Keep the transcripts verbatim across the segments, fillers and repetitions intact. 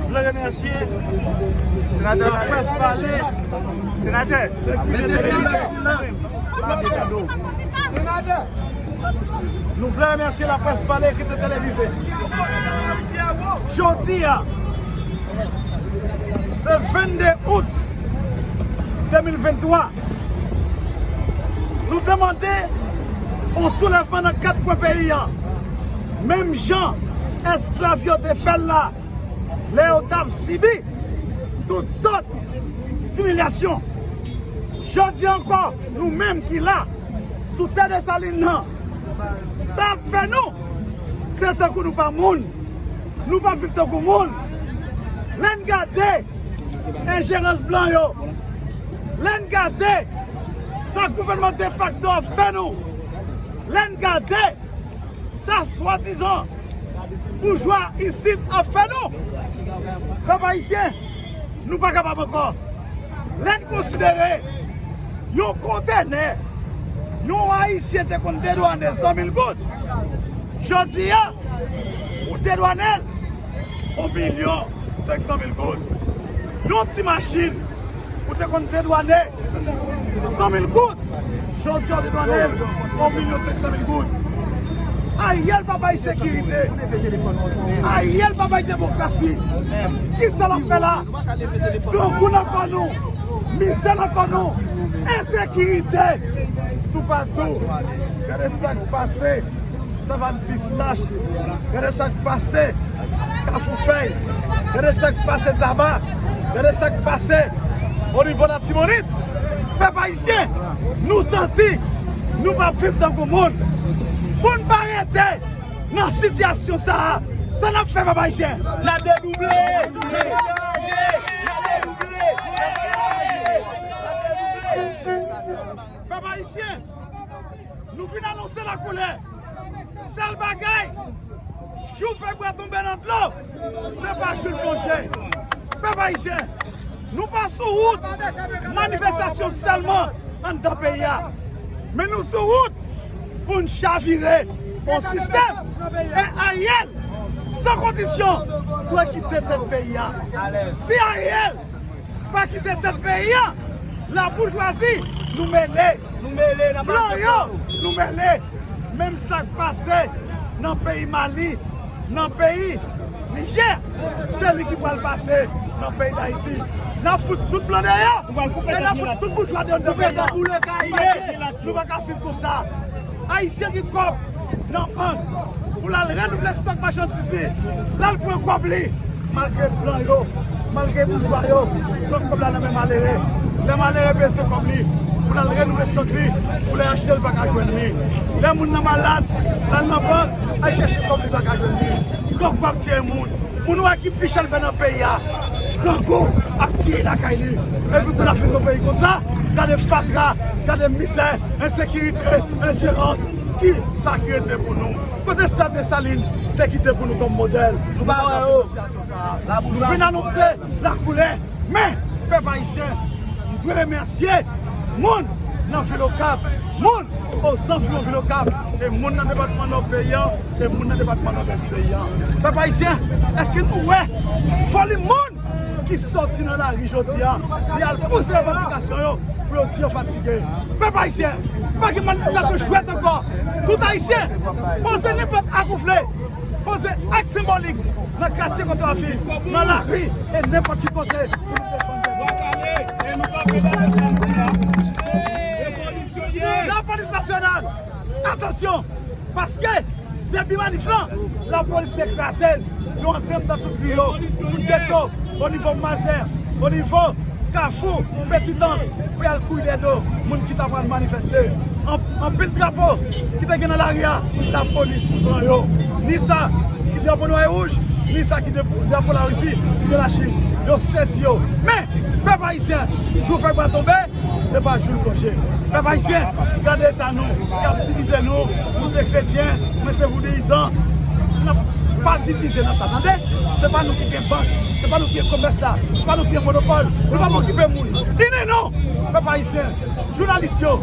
Vle remèsye Senatè Laprès Pale. Senatè. Mesye Senatè. Nou vle remèsye Laprès Pale ki te televize. Jodi a, se vennde out de mil venntwa. Nou te mande yon soulèvman nan kat kwen peyi a. Menm jan esklav yo te fè l la, lè yo t ap sibi tout sòt dimilyasyon. Jodi ankò, nou menm ki la, sou tè Desalin nan, sa ap fè nou, se tankou nou pa moun. Nou pa viv tankou moun. Lè n gade enjerans blan yo, lè n gade sa gouvènman defakto ap fè nou, lè n gade sa swadizan boujwa isit ap fè nou. Pèp ayisyen, nou pa kapab ankò. Lè n konsidere yon kontènè, yon Ayisyen te konn dedwane san mil goud. Jodi a, ou dedwane l yon milyon senk san mil goud. Yon ti machin, ou te konn dedwane san mil goud. Jodi a, ou dedwane l yon milyon senk san mil goud. Ariel pa bay sekirite. Ariel pa bay demokrasi. Kisa l ap fè la? Grangou nan kò nou. Mizè nan kò nou. Ensekirite toupatou. Gade sa k pase Savann Pistach. Gade sa k pase Kafou Fèy. Gade sa k pase Taba. Gade sa k pase onivo Latibonit. Pèp ayisyen, nou santi nou p ap viv tankou moun. Pou n pa rete nan sitiyasyon sa a, sa n ap fè, pèp ayisyen? N a dedouble! Pèp ayisyen, nou vin anonse lakoulè. Sèl bagay, jou fèy bwa tonbe nan dlo, se pa jou l plonje. Pèp ayisyen, nou pa sou wout manifestasyon sèlman anndan peyi a, men nou sou wout pou n chavire yon sistèm. E Ariel, san kondisyon, dwe kite tèt peyi a. Si Ariel pa kite tèt peyi a, laboujwazi, nou mele. Nou mele, n ap blan yo, nou mele. Menm sa k pase nan peyi Mali, nan peyi Nijè, se li ki pral pase nan peyi Dayiti. N ap fout tout blan deyò. E n ap fout tout boujwa deyò nan peyi a. Paske nou pa ka viv konsa. Ayisyen ki kòb nan bank pou l al renouvle stòk machandiz li, l al pran kòb li. Malgre blan yo, malgre boujwa yo, pran kòb la nan men malere. Lè malere bezwen kòb li pou l al renouvle stòk li, pou lè achte l pa ka jwenn li. Lè moun nan malad, l al nan bank, al chèche kòb li pa ka jwenn li. Grangou ap tiye moun. Moun ou wè ki pi chèlbè nan peyi a, grangou ap tiye lakay li. Epi pou n ap viv yon peyi konsa, gade fatra, gade mizè, ensekirite, enjerans, ki sa ki rete pou nou? Kote sa Desalin te kite pou nou kòm modèl? Nou pa wè yo. Nou vin anonse lakoulè, men pèp ayisyen, m dwe remèsye moun nan vil Okap, moun ozanviwon vil Okap, e moun nan depatman Nò peyi a, e moun nan depatman Nòdès peyi a. Pèp ayisyen, èske nou wè volim moun ki sòti nan lari jodi a, y al pouse revandikasyon yo, pou yo di yo fatige? Pèp ayisyen, pa gen manifestasyon jwèt ankò. Tout ayisyen, poze nenpòt ak ou vle, poze ak senbolik nan katye kote w ap viv, nan lari, e nenpòt ki kote pou nou defann tèt nou. Lapolis nasyonal, atansyon, paske depi manif lan, lapolis te kraze l, yo antre anndan tout ri yo, tout geto, onivo Mazè, onivo Kafou, Petitans, pou y al kouri dèyè do moun ki ta pral manifeste. An-, anpil drapo ki te gen nan lari a, lapolis pran yo. Ni sa ki drapo nwa e wouj, ni sa ki de-, drapo Larisi, ki de Lachin. Yo sezi yo. Men, pèp ayisyen, jou fèy bwa tonbe, se pa jou l plonje. Pèp ayisyen, gade eta nou, y ap divize nou, ou se kretyen, mwen se voudou. N ap pa divize nan sa, tande? Se pa nou ki gen bank, se pa nou ki gen komès la, se pa nou ki gen monopòl, nou pa okipe moun. Vini non! Pèp ayisyen, jounalis yo,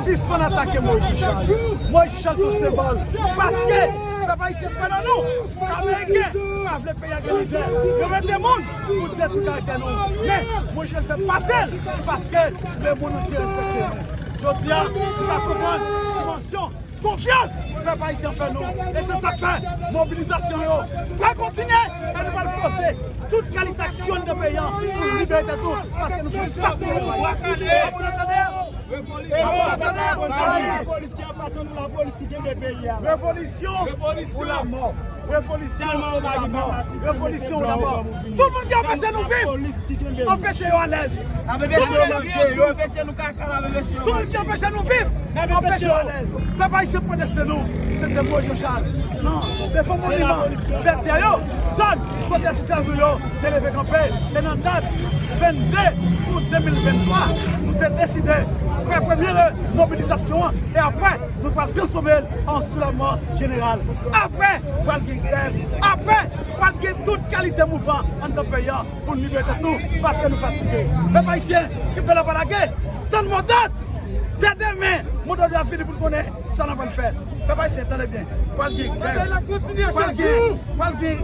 sispann atake Moyiz Jachan. Moyiz Jachan se yon senbòl. Paske, pèp ayisyen kwè nan nou. Ameriken pa vle peyi a gen lidè. Yo mete moun pou detwi karaktè nou. Men, Moyiz Jan fè pase l, paske lemonn antye respekte nou. Jodi a, nou ka konprann dimansyon konfyans pèp ayisyen fè nou. E se sa k fè mobilizasyon yo pral kontinye e nou pral poze tout kalite aksyon anndan peyi a pou nou libere tèt nou, paske nou fin fatige. Pèp ou tande? Pèp ou tande? Lapolis ki anfas nou, lapolis ki kenbe peyi a. Revolisyon ou lamò. Revolisyon ou lamò. Revolisyon ou lamò. Tout moun ki anpeche nou viv, anpeche yo alèz. Tout moun ki anpeche nou viv, anpeche yo alèz. Pèp ayisyen pwoteste nou, se te Moyiz Jan Chal. Non, devan moniman vètyè yo, zòn kote esklav nou yo te leve kanpe. E nan dat vennde out de mil venntwa, nou te deside fè premye mobilizasyon an. E apre, nou pral transfòme l an soulèvman jeneral. Apre, pral gen grèv. Apre, pral gen tout kalite mouvman anndan peyi a pou n libere tèt nou, paske nou fatige. Pèp ayisyen, kenbe la pa lage, tann modòd. Dè demen, modòd yo ap vini pou n konnen sa n ap pral fè. Pèp ayisyen, tande byen. Pral gen grèv. Pral gen, pral gen,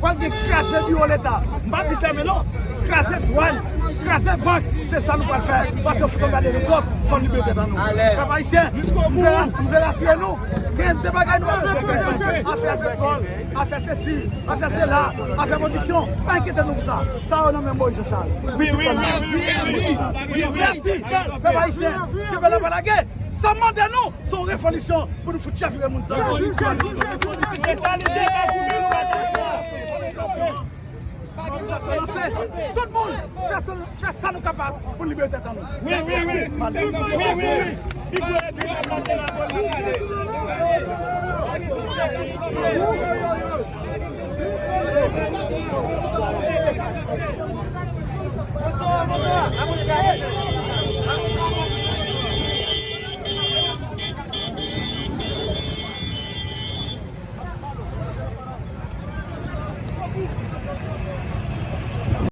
pral gen kraze biwo Leta. M pa di fèmen non. Kraze dwàn, kraze bank, se sa nou pral fè. Paske yo fout anba de nou kòb, fò n libere tèt an nou. Pèp ayisyen, m vle, m vle rasire nou. Gen de bagay nou pa bezwen pè. Afè petwòl, afè sesi, afè sela, afè pwodiksyon. Pa enkyete nou pou sa. Sa yo nan men Moyiz Jan Chal. Pitit kòn nan. Mèsi. Pèp ayisyen, kenbe la pa lage. Sa mande nou, se yon revolisyon pou nou fout chavire moun tan. Mobilizasyon lanse. Tout moun, fè sa, fè sa nou kapab pou n libere tèt an nou. Wi, wi, wi. Wi, wi, wi. Pi gwo epi nan plase lapolis.